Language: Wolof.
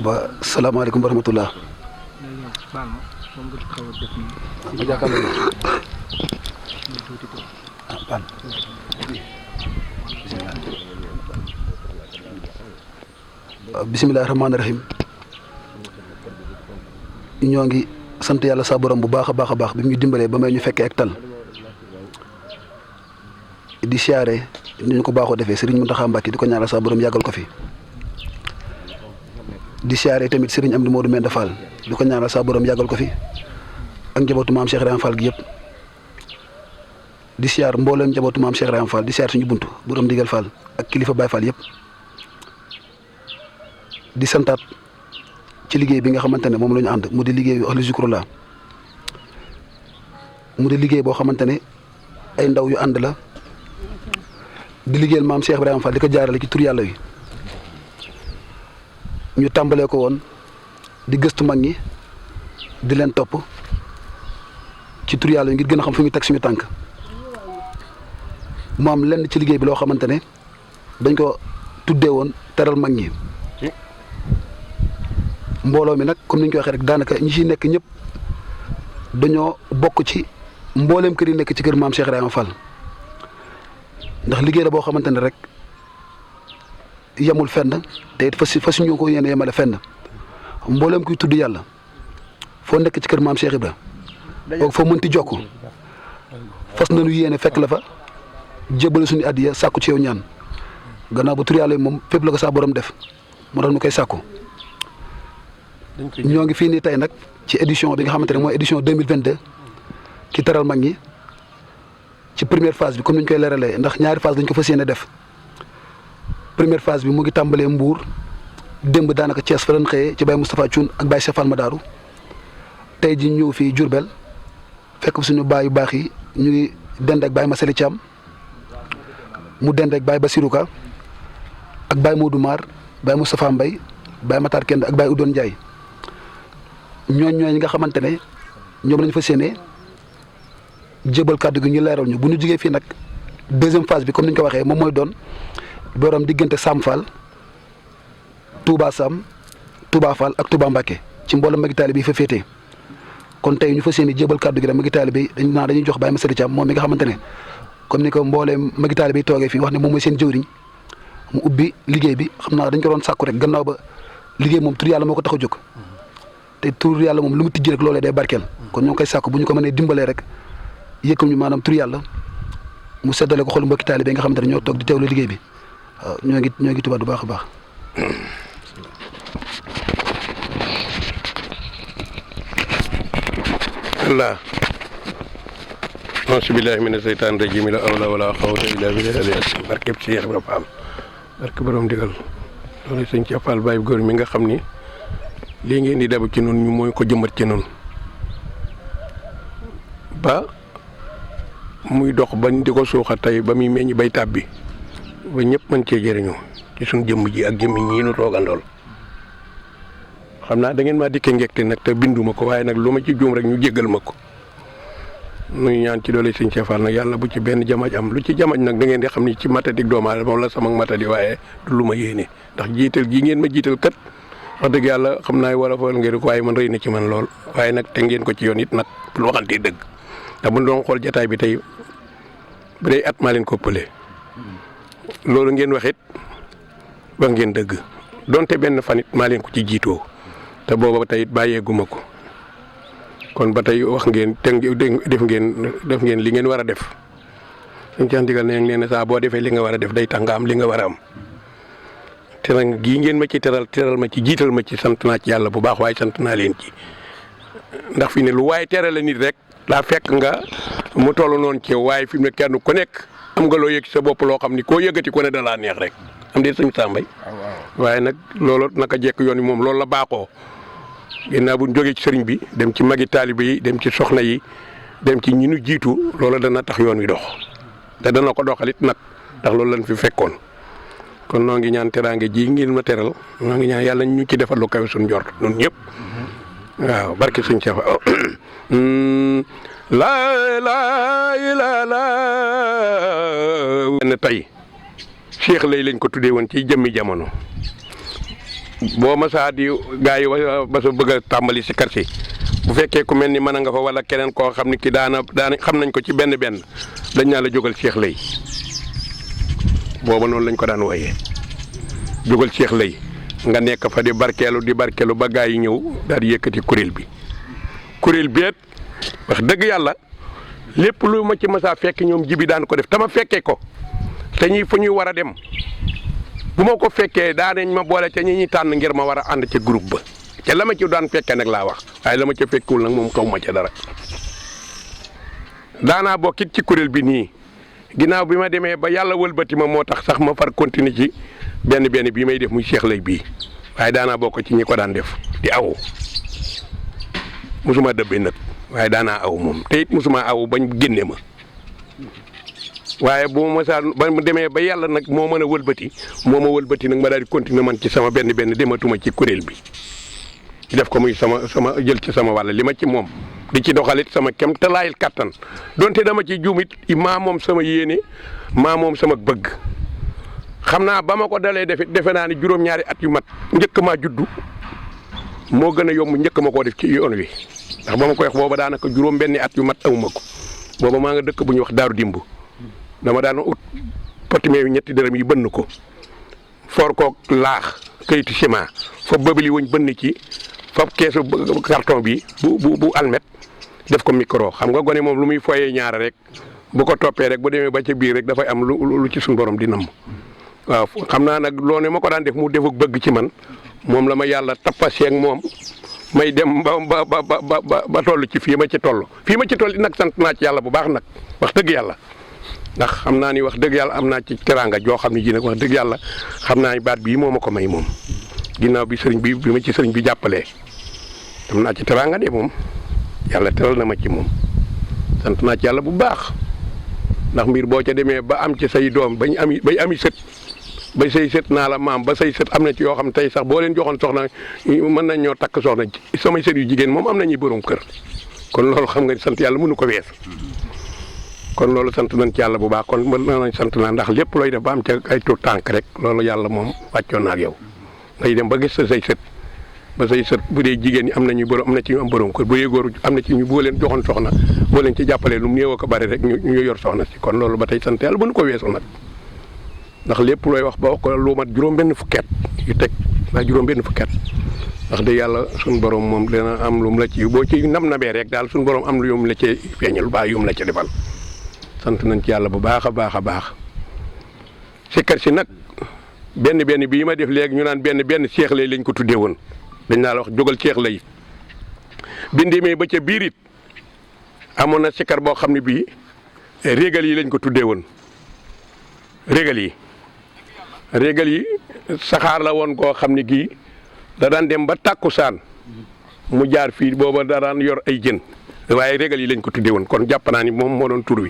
ba salaamaaleykum wa rahmatullah. bisimilah rahmaani rahim. ñoo ngi sant yàlla sa borom bu baax a baax bi ñu dimbalee ba may ñu fekkee ak tal di siyaare ni ñu ko baaxoo defee Serigne Mountakha Mbacké di ko ñaanal sa borom yàggal ko fi. di siyaare tamit Serigne Amdi Modou Menda Fall di ko ñaanal sa borom yàggal ko fi ak njabootu maam Cheikh Ibrahima Fall gi yëpp. di siyaar mboolem njabootu maam Cheikh Ibrahima Fall di siyaar suñu buntu borom digal Fall ak kilifa Baye Fall yëpp. di santaat ci liggéey bi nga xamante ne moom la ñu ànd mu di liggéeyu ahlu zikrullah mu di liggéey boo xamante ne ay ndaw yu ànd la di liggéeyal maam Cheikh Ibrahima Fall di ko jaarale ci tur yàlla wi. ñu tàmbalee ko woon di gëstu mag ñi di leen topp ci tur yàlla wi ngir gën a xam fu ñu teg suñu tànk mu am lenn ci liggéey bi loo xamante ne dañ ko tuddee woon teral mag ñi. mbooloo mi nag comme ni ñu ko waxee rek daanaka ñi ciy nekk ñëpp dañoo bokk ci mbooleem kër yi nekk ci kër maam Cheikh Ibrahima Fall ndax liggéey la boo xamante ne rek yemul fenn te it fas ñu ko yéene yemale fenn mbooleem kuy tudd yàlla foo nekk ci kër maam Cheikh Ibra boog foo mënti jokk fas nañu yéene fekk la fa jébbale suñu addiya sàkku ci yow ñaan gannaaw ba tur yàlla moom fépp la ko saa borom def moo tax ñu koy sàkku. ñoo ngi fii nii tey nag ci édition bi nga xamante ne mooy édition 2022 ki teral mag ñi ci première phase bi comme ni ñu koy leeralee ndax ñaari phase dañ ko fas yéene def première phase bi mu ngi tàmbalee Mbour démb daanaka Thiès fa lañ xëyee ci Baye Moustapha Thioune ak Baye Cheikh Fall Madaaru tey ji ñëw fii Diourbel fekk suñu baay yu baax yi ñu ngi dend ak Baye Masali Thiam mu dend ak Baye Bassirou Ka ak Baye Modou Mar Baye Moustapha Mbaye Baye Matar Kend ak Baye Udoon Ndiaye ñooñ ñi nga xamante ne ñoom lañu fas yéene jébal kàddu gi ñu leeral ñu bu ñu jugee fii nag deuxième phase bi comme ni ñu ko waxee moom mooy doon borom diggante Sam Fall Touba Sam Touba Fall ak Touba Mbacké ci mboolem magi taalibe bi fa féetee kon tey ñu fas yéene jébal kàddu gi rek magi taalibe bi dañuy jox Baye Massali Thiam moom mi nga xamante ne comme ni ko mbooleem magi taalibe bi toogee fii wax ne moom mooy seen jëwriñ mu ubbi liggéey bi xam naa dañ ko doon sàkku rek gannaaw ba liggéey moom tur yàlla moo ko tax a jóg te tur yàlla moom lu mu tijji rek loolee day barkeel kon ñoo ngi koy sàkku bu ñu ko mënee dimbalee rek yëkkam ñu maanaam tur yàlla mu seddale ko xolu mbokki taalibe nga xamante ne ñoo toog di teewlu liggéey bi waaw ñoo ngi tubaab bu baax a baax. Allah auzu billaahi mina seytaani rajiim la hawla wala quwwata illaa billaah barkeb Cheikh Ibra Fall barke borom digal loolu sëñ Cheikh Fall Baye góor mi nga xam ni lii ngeen di dabu ci noonu ñu mooy ko jëmbat ci noonu ba muy dox bañ di ko suuxa tey ba muy meññ bay tàbbi ba ñëpp mën cee jëriñoo ci suñ jëmm ji ak jëmmi ñii nu toogandool xam naa da ngeen maa dikke ngekte nag te binduma ko waaye nag lu ma ci juum rek ñu jéggal ma ko nuy ñaan ci doole sëñ Cheikh Fall nag yàlla bu ci benn jamaj am lu ci jamaj nag da ngeen di xam ni ci matadik doomu aadama moom la sama matadi waaye du lu ma yéene ndax jiital gii ngeen ma jiital kat wax dëgg yàlla xam naa wala fool ngeen ko waaye man rëy na ci man lool waaye nag te ngeen ko ci yoon it nag lu waxantee dëgg ndax bu ñu doon xool jataay bi tey bu dee at maa leen ko pëlee loolu ngeen wax it ba ngeen dëgg donte benn fan it maa leen ko ci jiitoo te booba tey it bàyyeeguma ko kon ba tey wax ngeen te def ngeen li ngeen war a def suñ ci ndigal ne leen saa boo defee li nga war a def day tax nga am li nga war a am te nag gii ngeen ma ci teral ma ci jiital ma ci sant naa ci yàlla bu baax waaye sant naa leen ci ndax fi ne lu waaye teral la nit rek daa fekk nga mu toll noonu ci waaye fi mu ne kenn ku nekk am nga loo yëg sa bopp loo xam ni koo yëgati ko ne da laa neex rek am de sëñ Sambay waaye nag loolu naka jekk yoon yi moom loolu la baaxoo ginnaaw bu ñu jógee ci sëriñ bi dem ci magi taalibe yi dem ci soxna yi dem ci ñi nu jiitu loolu dana tax yoon wi dox te dana ko doxalit nag ndax loolu lañ fi fekkoon kon noo ngi ñaan teraange ji ngeen ma teral noo ngi ñaan yàlla ñu ci defal lu kawe suñu njort ñun ñëpp waaw barke suñu Cheikh la tey Cheikh lay lañ ko tuddee woon ci jëmmi jamono boo masaa di gaa yi ba sa bëgg a tàmbali si kër si bu fekkee ku mel ni mën nga fa wala keneen koo xam ni ki daana xam nañ ko ci benn dañ naa la jógal Cheikh Lay booba noonu lañ ko daan wooyee jógal Cheikh Lay nga nekk fa di barkeelu ba gaa yi ñëw daal di yëkkati kuréel bi wax dëgg yàlla lépp lu ma ci masaa fekk ñoom jibi daan ko def tama fekkee ko te ñi fu ñuy war a dem bu ma ko fekkee daanañ ma boole ca ñi ñuy tànn ngir ma war a ànd ca groupe ba ca la ma ci daan fekkee nag laa wax waaye la ma ca fekkul nag moom kaw ma ca dara daanaa bokkit ci kuréel bi nii ginnaaw bi ma demee ba yàlla wëlbati ma moo tax sax ma far continuer ci benn bii may def muy Cheikh Lay bii waaye daanaa bokk ci ñi ko daan def di aw musuma dëbbe nag waaye daanaa aw moom te it musuma aw bañ génne ma waaye bu ma ba mu demee ba yàlla nag moo mën a wëlbati nag ma daal di continuer man ci sama benn dematuma ci kuréel bi def ko muy sama jël ci sama wàll li ma ci moom di ci doxalit sama kem te laayil kattan donte dama ci juumit maa moom sama yéene maa moom sama bëgg xam naa ba ma ko dalee defe naa ni juróom-ñaari at yu mat njëkk maa juddu moo gën a yomb njëkk ma koo def ci yoon wi ndax ba ma koy wax booba daanaka juróom benni at yu mat amuma ko booba maa nga dëkk bu ñuy wax Daaru Dimb dama daan ut potime yu ñetti dërëm yi bënn ko for koog laax kayitu ciment fa bëbali wuñ bënn ci fa keesu carton bi bu almet def ko micro xam nga gone moom lu muy foyee ñaara rek bu ko toppee rek bu demee ba ca biir rek dafay am lu ci suñu borom di namm waaw xam naa nag loolu ma ko daan def mu defuk bëgg ci man moom la ma yàlla tappaseeg moom may dem ba toll ci fii ma ci toll nag sant naa ci yàlla bu baax nag wax dëgg yàlla ndax xam naa ni wax dëgg yàlla am naa ci teraanga joo xam ne ji nag wax dëgg yàlla xam naa ni baat bii moo ma ko may moom ginnaaw bi sëriñ bi ma ci sëriñ bi jàppalee am naa ci teraanga de moom yàlla teral na ma ci moom sant naa ci yàlla bu baax ndax mbir boo ca demee ba am ci say doom bay ami sët ba say sët naa la maam ba say sët am na ci yoo xam tey sax boo leen joxoon soxna mën nañ ñoo takk soxna samay sët yu jigéen moom am nañuy borom kër kon loolu xam nga sant yàlla mënu ko wees kon loolu sant nañ ci yàlla bu baax kon mën nañ sant naa ndax lépp looy def ba am ca ay tuut tànk rek loolu yàlla moom wàccoon na ak yow ngay dem ba gis sa say sët ba say sët bu dee jigéen ñi am na ci ñu am borom kër bu dee góor am na ci ñu boo leen joxoon soxna boo leen ci jàppalee lu mu néew ko bari rek ñu yor soxna si kon loolu ba tey sant yàlla mënu ko weesu nag ndax lépp looy wax ba wax ko lu mat juróom-benn fukket yu teg ndax juróom-benn fukket wax dëgg yàlla suñu borom moom dina am lu mu la ci boo ci nabee rek daal suñu borom am lu yum la ci feeñal baa yum la ci defal sant nañ ci yàlla bu baax a baax a baax sikkar si nag benn bii ma def léegi ñu naan benn Cheikh Lay lañ ko tuddee woon dañ naa la wax jógal Cheikh Lay bindimee ba ca biir it amoon na sikkar boo xam ne bii régal yi lañ ko tuddee woon régal yi saxaar la woon koo xam ne gii da daan dem ba tàkkusaan mu jaar fii booba da daan yor ay jën waaye régal yi lañ ko tuddee woon kon jàpp naa ni moom moo doon tur wi